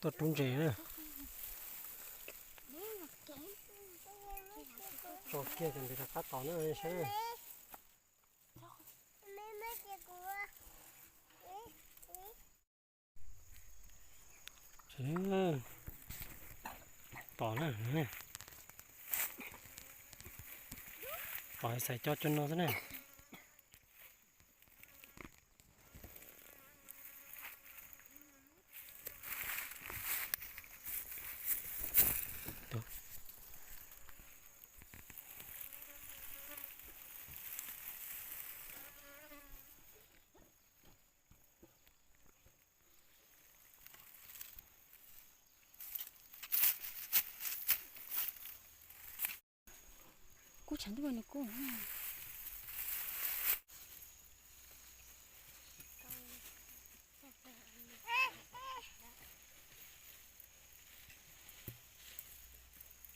Tuaj rub ntses na. Tso kiag cov ntses rov qab tos na saib. Tos na, tos xaiv cov cua no xwb na. Kub tshav ntuj nws kub.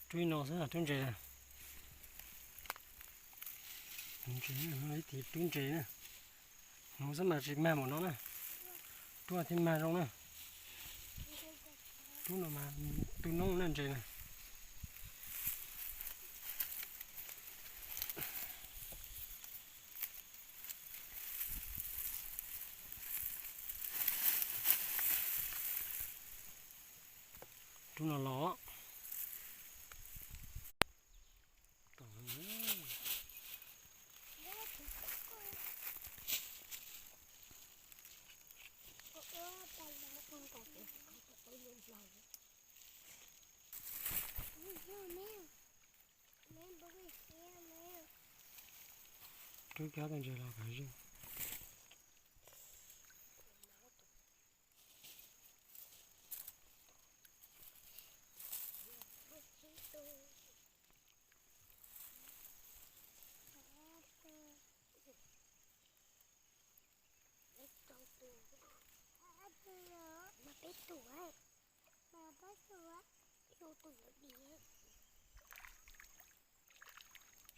Rub ib no xwb, rub ntses na. Ib tis rub ntses na. Hnub xwb mas tsis mag npaum no na. Rub thiaj mag zoo na. Rub no mas tu noob na ntses na. Rub no los. Rub kiag tau ntses los kav zoo.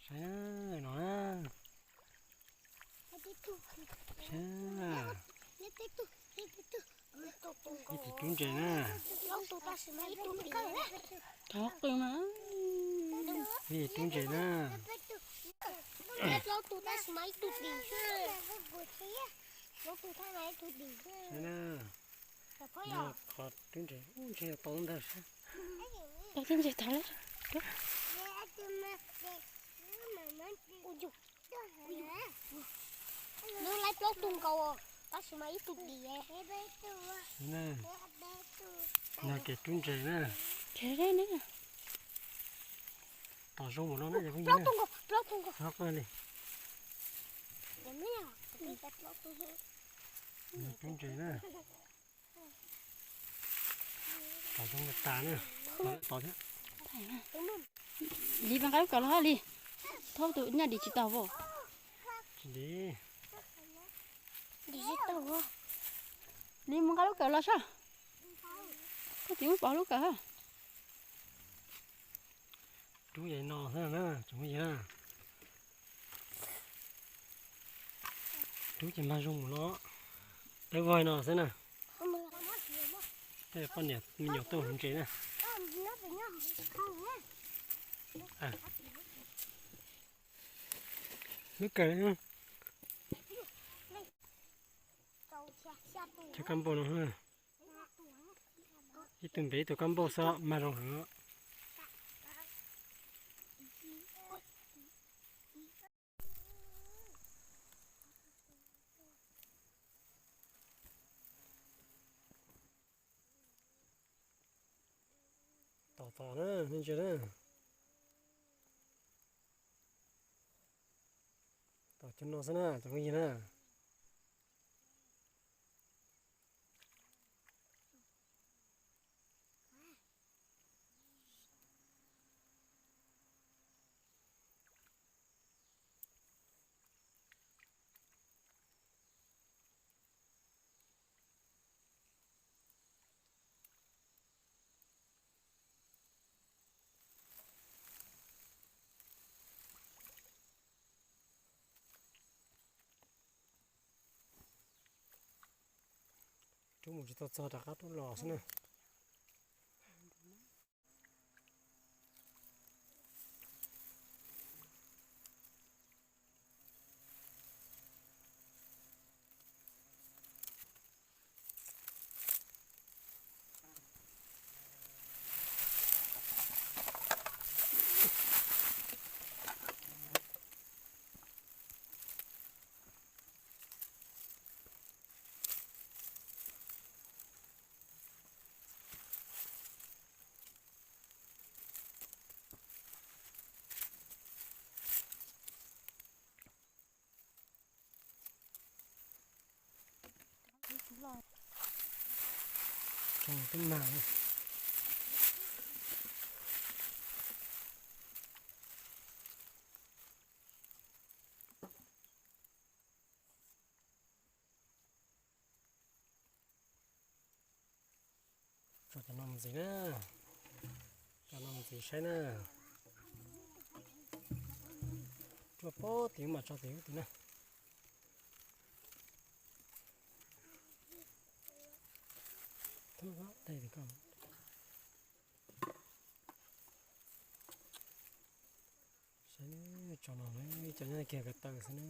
Saib no na. Saib na. Ib tis rub ntses na. Thov qw mas. Ib tis rub ntses na. Saib na. Qhov rub ntses, ub, ntses tau ntag saib. Tau thiab ntses tau lawm. Nws laib plaub tug nkaus, tab sis mas ib tug dim. Nag kev rub ntses na. Tom zoo mus no na, plaub tug nkaus, plaub tug nkaus. Li. Rub ntses na. Tom zoo tas na. Tom thiab. Li, nqa lub kawm los Li. Thaub tus nyaj dim tsis tau as. Tsis dim. Li, mus nqa lub kawm los saib. Koj tsis muab pov lub kawm. Rub yam no xwb na tsoom phooj ywg na. Rub ces mag zoo mus no. Tawb vog no xwb na. Tej poj niam me nyuam tuaj hauv ntses na. Lub kawm. Cov kab npauj no, ib tug npem ib tug kab npauj xwb mag zoo heev. Tom tom na, nej ntsia na. Tom cov no xwb na, cov phooj ywg na. Rub mus tsis tau txog rov qab rub los xwb na. Tso tub mag. Tso cov no mus ntxiv na. Cov no mus ntxiv saib na. Tso pob tim mas tso tim ub tim na. Tub, dej tim ko. Saib tso no, cov nyob kiag ko taw xwb na.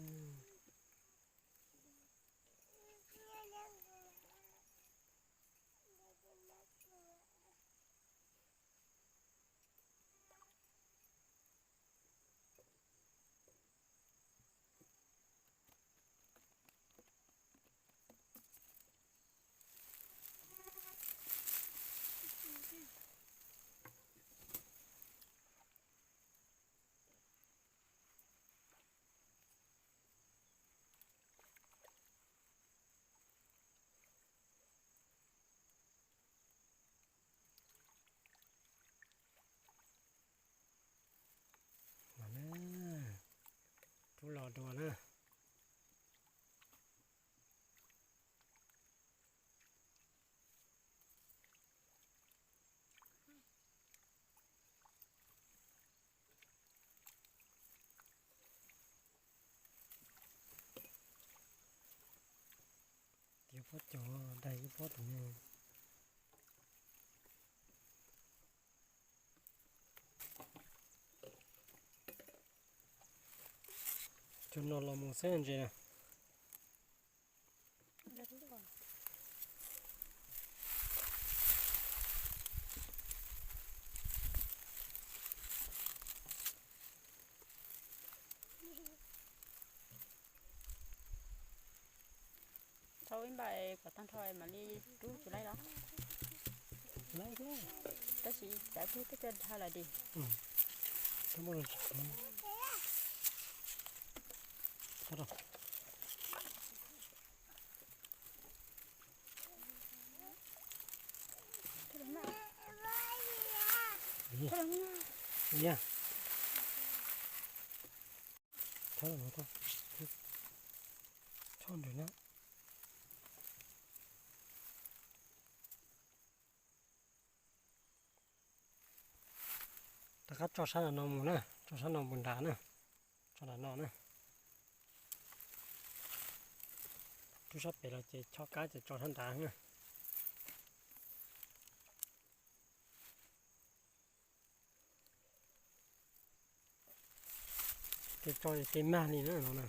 Los na, rub los dua na. Tiav pob cov, daig ib pob tim no. Cov no los mus xwb ntses na. Thaum ib npaj kom tag nrho mam li rub tsis laib los? Tab sis cov peb twb coj dhau lawm di. Thawb los no, thawb nrad na. Rov qab tso sab no mus na, tso sab no mus nrad na, tso nrad no na. Rub sab pem los ces chob qab ces tso sab nrad na. Kev tso ces kev mag li na no na.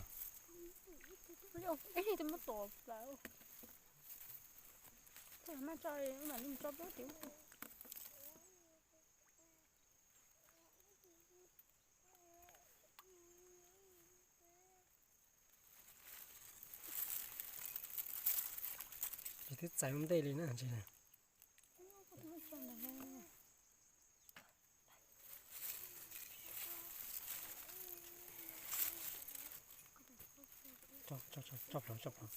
Ces twb txais ua ntej li na, ntses na. Tso, tso, tso, tso plhuav, tso plhuav.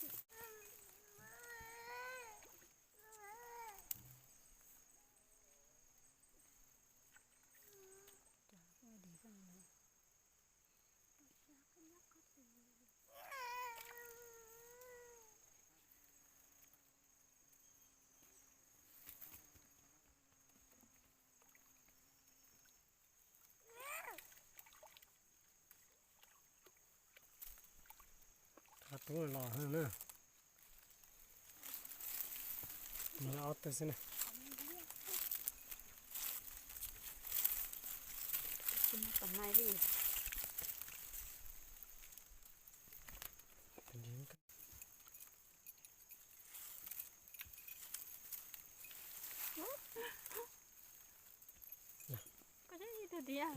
Qab tub los na. Nws ob tug xwb na. Tsis muaj tom nai li. Koj saib tus tiag.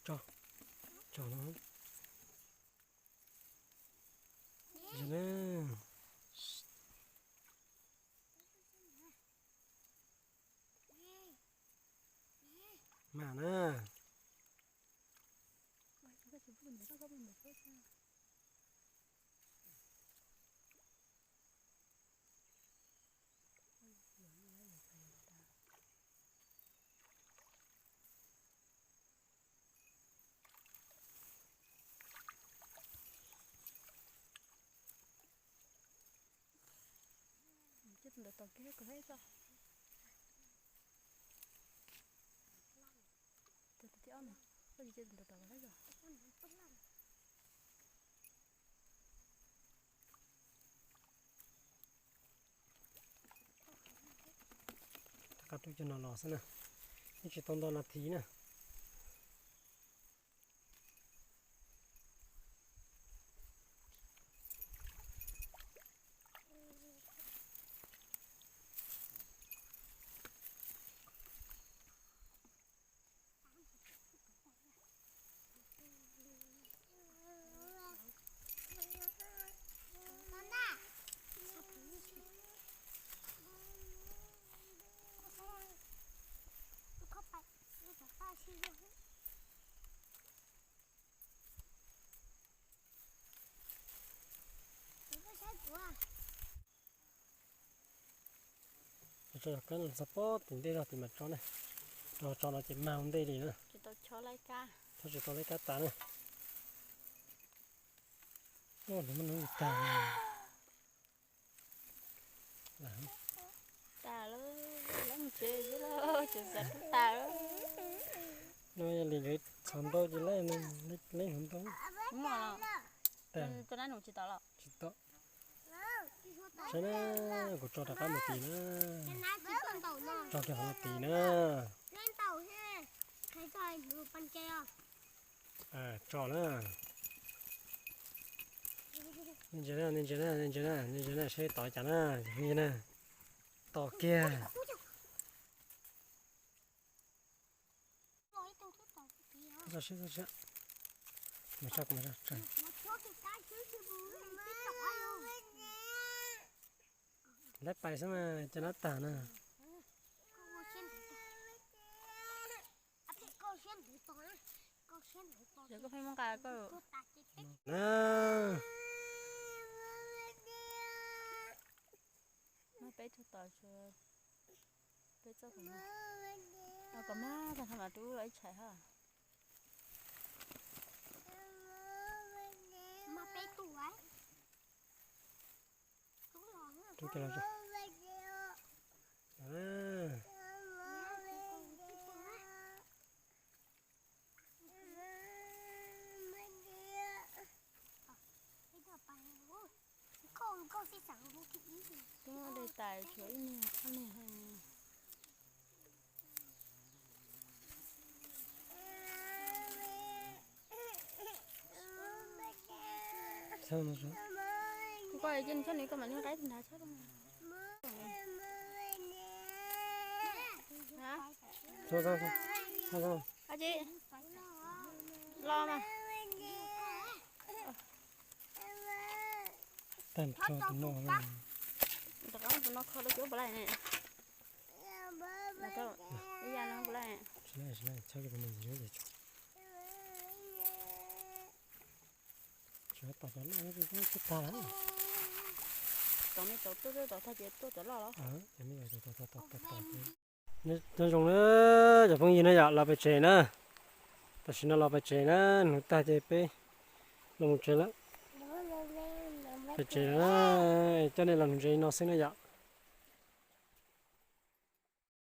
Tso, tso no. Zoo na. Mas na. Coj tus ntawd tom kiag ko thiab tso. Coj tus thib ob no, koj tsis coj tus ntawd tom ko thiab tso. Rov qab rub cov no los xwb na, yeej tsis tau nto nas this na. Tso kab no txog pob tim ntej zog tim mas tso na, tso tso no ces mag ua ntej li na. Tsis tau laib kab, tsis tau laib kab tas na. Nws muaj nub tag. Tas lawm, lawv mus tsev xwb lauj, tseem xav rub tas lawm. No yog li nkawd txhos nrau ces lawv, lawv hov nrau. Muaj los? Tag. Tsis tau. Tsis tau. Saib na, kuv tso rov qab mus tim na. Tso kiag qhov no tim na. Tso na. Nej ntsia na, nej ntsia na, nej ntsia na, nej ntsia na, saib tom cas na, nej ntsia na. Tom kiag. Tso seb, tso seb. Mus tso, mus tso. Lawv pais xwb mas cov no tag na. Koj pheej muab nqa koj. Na. Mas peb tug tom, peb txoj tom no. Kom mag tag nrho mas rub los ib tshais ha. Mas peb tug. Rub kiag los. Twb muab de tas tshuav ib niag ob niag. Koj cia li txhob nws, koj mam li qaib tus nrad tshab rau. Los mas. Tag nrho tus no. Rov qab tus no kho rau cov puas laij ne? Ib yam no puas laij? Tsis laij, tsis laij, txhob li tus no ntxiv ces tso. Tsis tom cov loj twb tag lawm. Tom nej tom tuaj tuaj tom tag ces tuaj cov loj los? Cov me nyuam tom tom tom tom tom. Nyob zoo na cov phooj ywg na yom, los pem tsev na. Tam sim no los pem tsev na, hnub tag ces peb los mus tsev lawm. Pem tsev na, coj nej los mus tsev no xwb na yom.